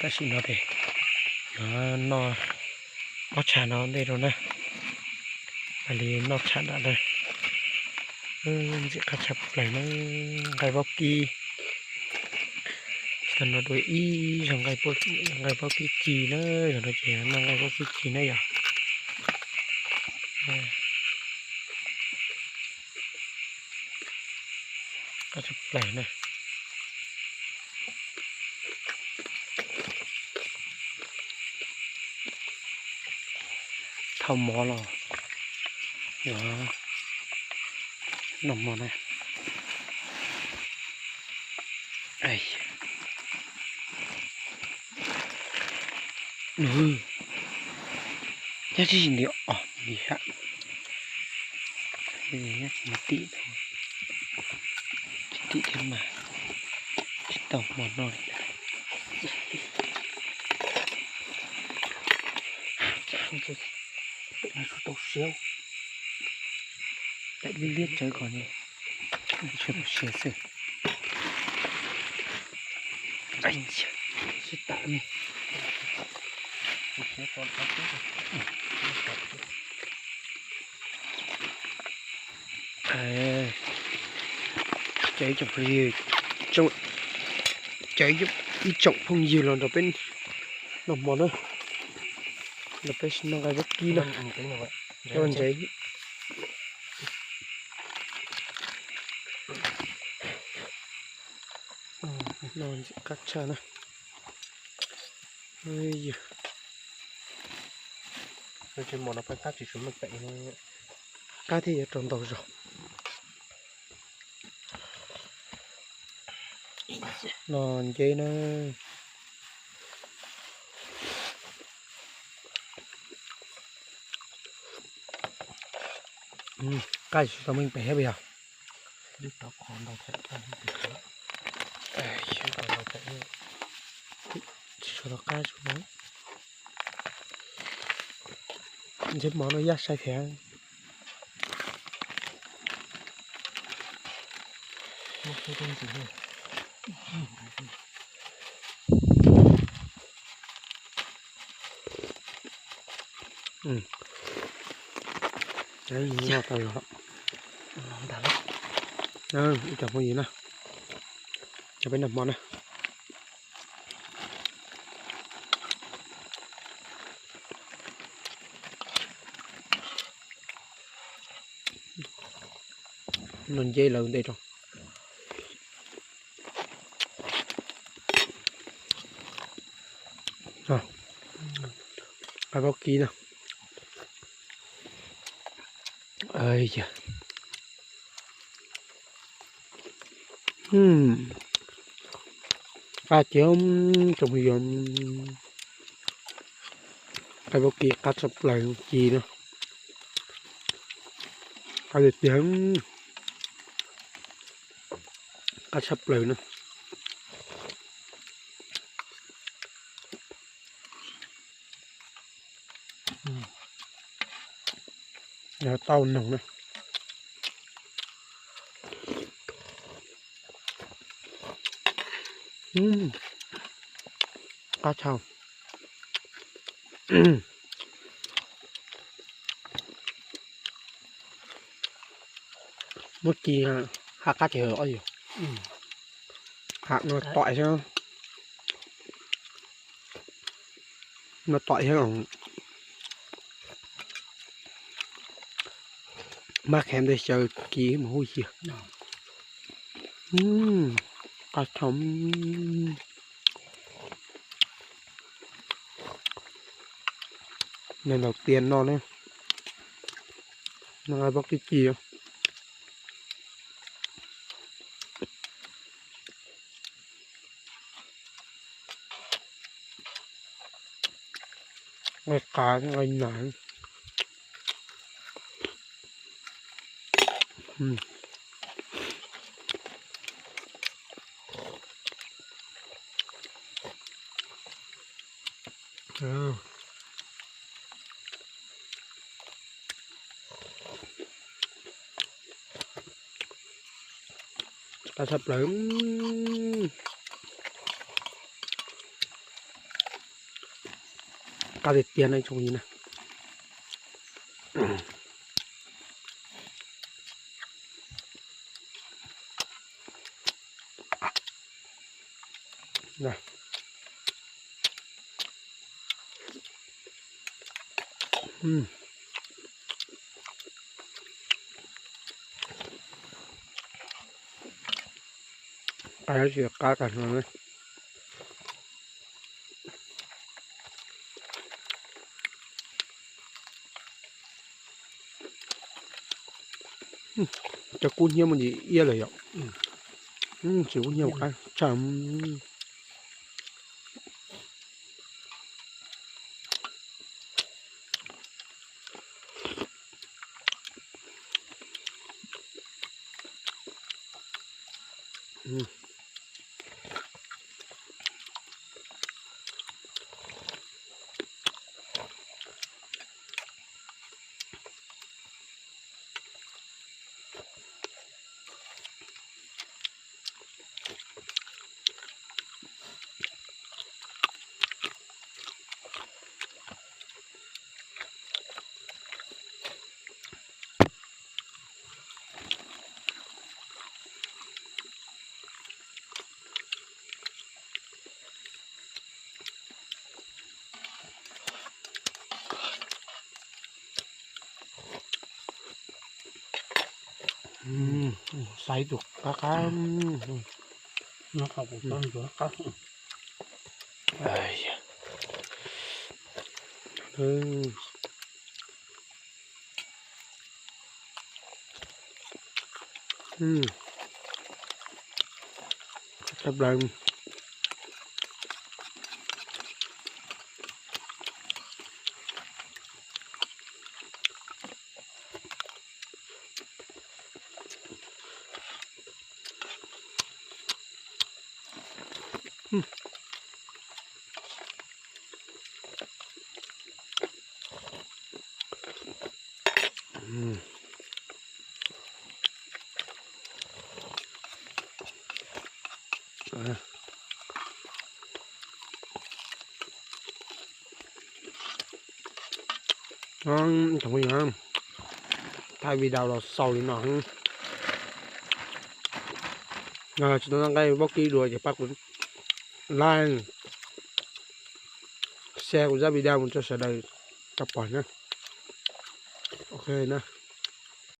Tam sim no ces yuav noj ob tshav no ntej rau na, mam li noj tshav nram na. Ntxim qab tshaj plaws na, nqaij vaub kib. Tsis tau noj dua ib zaug nqaij vaub kib ci na, zaum no ces noj nqaij vaub kib ci na yom. Qab tshaj plaws na. Thauj mov los yuav noj mov na. Nyob tsis nti os nti ha. Nyob tsis nti, tsis nti thiab mas tsis tau mov noj li. Tau siab, liab liab tsawv kom tshuav tau siav xwb. Sib tam ne. Cov ib tsoom phooj ywg, cov ib tsoom phooj ywg los nrog peb noj mov na, los peb noj nqaij vaub kib na. Ntses no ntxim qab tshaj na. Qab thiaj yuav rau ntau zog. No nceb na. Qab tsis tau meej pem thiab puas yog? Tsis tau qab tsuas. Ntxim mov no yaj sai thiab. Noj tau los. Ib cov phooj ywg na, cov peb noj hmo na. No nceb lawv ntej rau. Nqaij vaub kib na. Qab tiag, tsoom phooj ywg, nqaij vaub kib qab tshaj plaws ci na. Qab tiag tiag, qab tshaj plaws na. Yog tauj noog na. Qab tshaj. Muab ci ha qab ces ob yus ha no tom xwb. No tom xwb. Mab khev ntawd xyaw ci mus huj xyag. Qab tshaj. Neeg laus tias no ne, no nqaij vaub kib ci. Nqaij qav nqaij nas. Qab tshaj plaws. qab tiag tiag na tsoom phooj ywg na. Qab tsis qab qab no. Cov kub hnyiab muaj ntsis iab lawm yom. Tsis kub hnyiab qab tshaj. Xaiv tus qab qab. Thaij video los xaus li no. Tsis tau nqaij vaub kib dua ces pab kuv like, share kuv zaj video mus rau sawv daws tau pom na. Ok na.